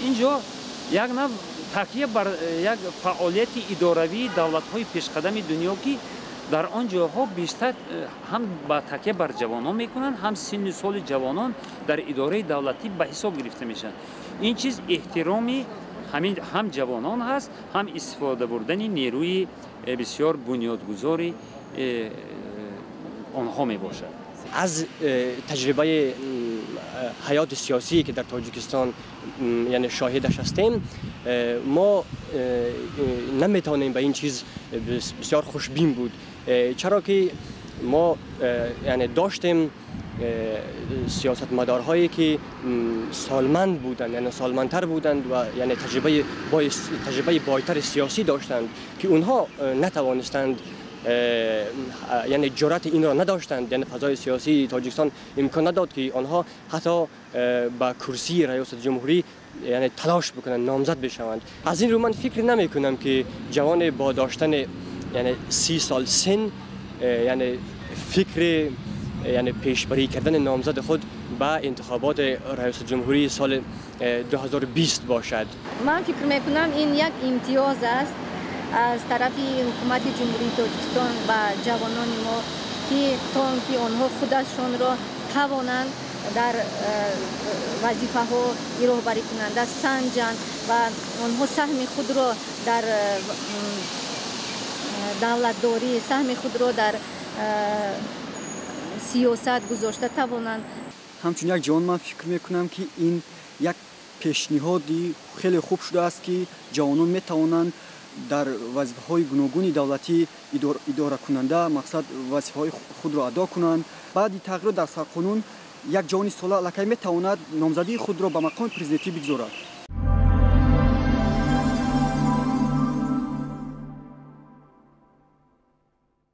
Ин ҷо як нав такя бар як фаъолияти идоравии давлатҳои пешқадами дунё, ки дар он ҷойҳо бештар ҳам ба такя бар ҷавонон мекунанд, ҳам синну соли ҷавонон дар идораи давлатӣ ба ҳисоб гирифта мешаванд. Ин чиз эҳтироми ҳамин ҳам ҷавонон ҳаст, ҳам истифода бурдани нерӯи бисёр бунёдгузори онҳо мебошад. Аз таҷрибаи ҳаёти сиёсие ки дар Тоҷикистон, яъне, шоҳидаш ҳастем, мо наметавонем ба ин чиз бисёр хушбин буд, чаро ки мо, яъне, доштем сиёсатмадорҳое ки солманд буданд, яъне солмандтар буданд ва, яъне, таҷрибаи бойтари сиёсӣ доштанд, ки онҳо натавонистанд, яъне ҷуръати инро надоштанд, яъне фазои сиёсии Тоҷикистон имкон надод, ки онҳо ҳатто ба курсии раёсати ҷумҳурӣ, яъне, талош бикунанд, номзад бишаванд. Аз ин рӯ ман фикр намекунам, ки ҷавоне бо доштани, яъне, 30 сол син, яъне, фикри, яъне, пешбарӣ кардани номзад худ ба интихобот раёсати ҷумҳурии соли 2020 бошад. Ман фикр мекунам, ин як имтиёз аст аз тарафи ҳукумати Ҷумҳурии Тоҷикистон ба ҷавонони мо, ки то он ки онҳо худашонро тавонанд дар вазифаҳои роҳбарикунанда санҷанд ва онҳо саҳми худро дар давлатдорӣ, саҳми худро дар сиёсат гузошта тавонанд. Ҳамчун як ҷавон ман фикр мекунам, ки ин як пешниҳоди хеле хуб шудааст, ки ҷавонон метавонанд дар вазифаҳои гуногуни давлатӣ идоракунанда, мақсад, вазифаҳои худро адо кунанд. Баъди тағйирот дар сарқонун як ҷавони сола аллакай метавонад номзадии худро ба мақоми президентӣ бигзорад.